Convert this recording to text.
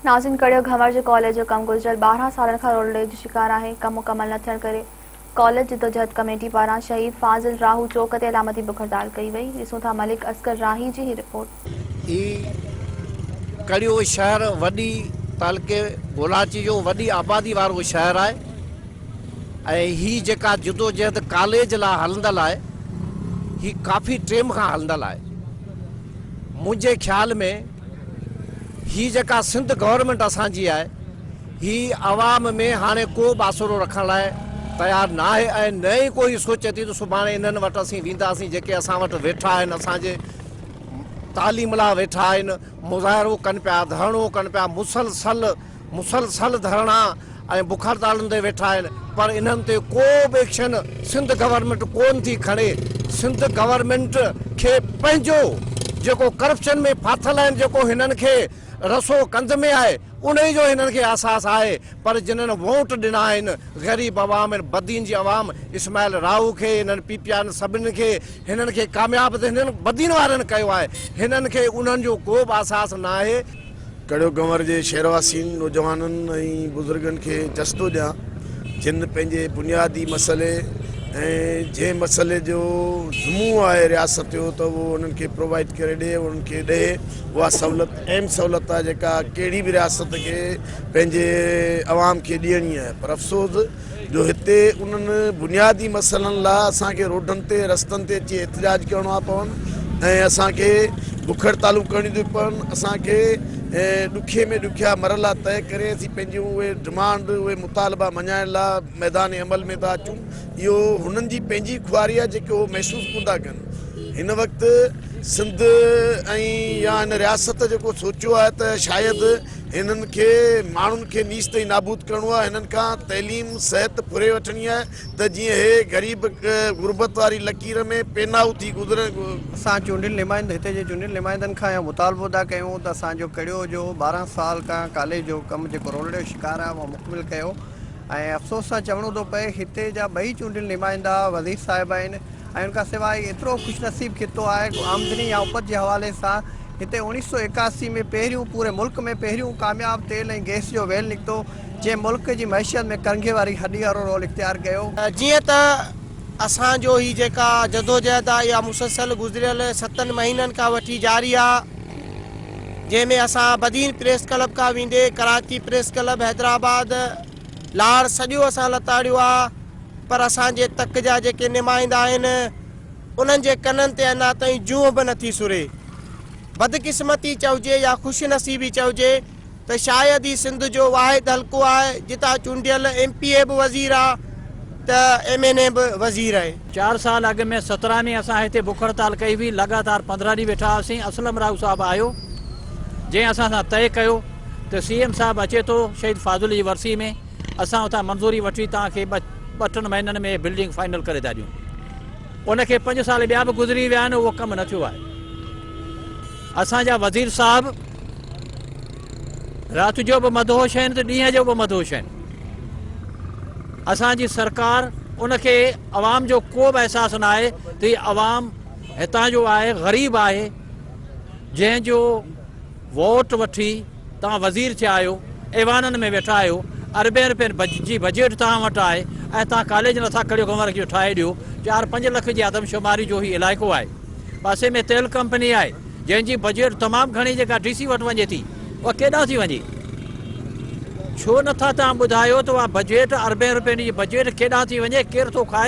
ناظرين ڪڙيو گهنور جي ڪاليج جو ڪم گذريل 12 سالن کان رولڙي جو شڪار آهي، ڪم مڪمل نه ٿيڻ ڪري ڪاليج جدوجهد ڪميٽي پاران شهيد فاضل راهو چوڪ تي علامتي بک هڙتال ڪئي وئي، ڏسون ٿا ملڪ اصغر راهي جي هي رپورٽ. هي ڪڙيو شهر وڏي تعلقي گولاچي جو وڏي آبادي وارو شهر آهي ۽ هي جيڪا جدوجهد ڪاليج لاء هلندل آهي هي ڪافي ٽيم کان هلندل آهي منهنجي خيال ۾ هي جيڪا سنڌ گورنمينٽ اسان جي آهي هي عوام ۾ هاڻي ڪو به آسرو رکڻ لاء تيار نه آهي ۽ نه ئي ڪو هي سوچي ٿي ته سڀاڻي انهن وٽ اسين وينداسين جيڪي اسان وٽ ويٺا آهن اسان جي تعليم لاء ويٺا آهن مظاهرو ڪن پيا ڌرڻو ڪن پيا مسلسل مسلسل ڌرڻا ۽ بک هڙتالن تي ويٺا آهن پر انهن تي ڪو به ايڪشن سنڌ گورنمينٽ ڪون ٿي کڻي سنڌ گورنمينٽ کي پنهنجو جيڪو ڪرپشن ۾ ڦاٿل آهن جيڪو هنن کي رسو ڪنڌ ۾ آهي انهي جو هنن کي احساس آهي پر جنھن ووٽ ڏنا آهن غريب عوام ۽ بدين جي عوام اسماعيل راهو کي هنن پي پي آرن سڀني کي هنن کي ڪامياب ته هنن بدين وارن ڪيو آهي هنن کي انهن جو ڪو به احساس ناهي. ڪڙيو گنور جي شهرواسين، نوجوانن ۽ بزرگن کي جس ٿو ڏيان جن پنهنجي بنيادي مسئلي ۽ جنهن مسئلي جو ذمو آهي رياست جو ته اهو انهن کي پرووائيڊ ڪري ڏي انهن کي ڏئي اها سهولت اهم سهولت آهي جيڪا ڪهڙي به رياست کي پنهنجي عوام کي ڏيڻي آهي پر افسوس جو هتي انهن بنيادي مسئلن لاء اسان کي روڊن تي رستن تي اچي احتجاج ڪرڻو آ پون ۽ اسان کي بک هڙتالون ڪرڻيون ٿيون پون اسان کي ڏکي ۾ ڏکيا مرحلا طئي ڪري اسين پنهنجيون اهي ڊمانڊ اهي مطالبا مڃائڻ لاء ميدان عمل ۾ ٿا اچون اهو هنن جي پنهنجي خواري آهي جيڪي هو محسوس ڪونه ٿا ڪن هن وقت سنڌ ۽ يا هن رياست جيڪو سوچيو آهي ته شايد هنن کي ماڻهن کي نيست ۽ نابود ڪرڻو آهي، هنن کان تعليم، صحت ڦري وٺڻي آهي ته جيئن هي غريب غربت واري لڪير ۾ پينائو ٿي گذرن. اسان چونڊيل نمائند هتي جي چونڊيل نمائندن کان اهو مطالبو ٿا ڪيون ته اسان جو ڪڙيو جو 12 سال کان ڪاليج جو ڪم جيڪو رولڙي جو شڪار آهي اهو مڪمل ڪيو ۽ افسوس سان چوڻو ٿو پئي هتي جا ٻئي چونڊيل نمائندا وزير صاحب آهن ۽ ان کان سواء هي ايترو خوش نصيب خطو آهي جو آمدني يا اپت جي حوالي سان هتي 1981 ۾ پهريون پوري ملڪ ۾ پهريون ڪامياب تيل ۽ گئس جو ويل نڪتو جنهن ملڪ جي معيشت ۾ ڪرنگهي واري هڏي وارو رول اختيار ڪيو. جيئن ته اسان جو هي جيڪا جدوجهد آهي اها مسلسل گذريل ستن مهينن کان وٺي جاري آهي جنهن ۾ اسان بدين پريس ڪلب کان ويندي ڪراچي پريس ڪلب حيدرآباد لاڙ سڄو اسان لتاڙيو آهي پر اسان جي تڪ جا جيڪي نمائندا آهن انهن جي ڪنن تي اڃا تائين جونء به نٿي سري. بدقسمتي چئجي يا خوش نصيبي چئجي ته شايد هي سنڌ جو واحد حلقو آهي جتان چونڊيل ايم پي اي به وزير آ ته ايم اين اي به وزير آهي. چار سال اڳ ۾ 17 ۾ اسان هتي بک هڙتال ڪئي هئي، لڳاتار 15 ڏينهن ويٺا هئاسين، اسلم راهو صاحب آيو جنهن اسان سان طئي ڪيو ته سي ايم صاحب اچي ٿو شهيد فاضل جي ورسي ۾، اسان اتان منظوري وٺي توهان کي ٻه ٽن مهينن ۾ بلڊنگ فائنل ڪري ٿا ڏيون. ان کي پنج سال ٻيا به گذري ويا آهن اهو ڪم نه ٿيو آهي. اسان جا وزير صاحب رات جو به مدهوش آهن ته ڏينهن جو به مدهوش آهن. اسان جي سرڪار ان کي عوام جو ڪو به احساس نه آهي ته هي عوام هتان جو آهي غريب آهي جنهن جو ووٽ وٺي توهان وزير ٿيا آهيو، ايوانن ۾ ويٺا آهيو، اربين رپين جي بجيٽ توهان وٽ آهي ۽ توهان ڪاليج نٿا ڪڙيو گنور جو ٺاهي ڏيو، چار پنج لک جي آدمشماري جو هي علائقو آهي، پاسي ۾ تيل ڪمپني آهي جنهن جي بجيٽ تمام گهڻي جيڪا ڊي سي وٽ وڃي ٿي اها ڪيڏانهن ٿي وڃي؟ ڇو نٿا توهان ٻڌايو ته اها بجيٽ اربين رپين جي بجيٽ ڪيڏانهن ٿي وڃي، ڪير ٿو کائي؟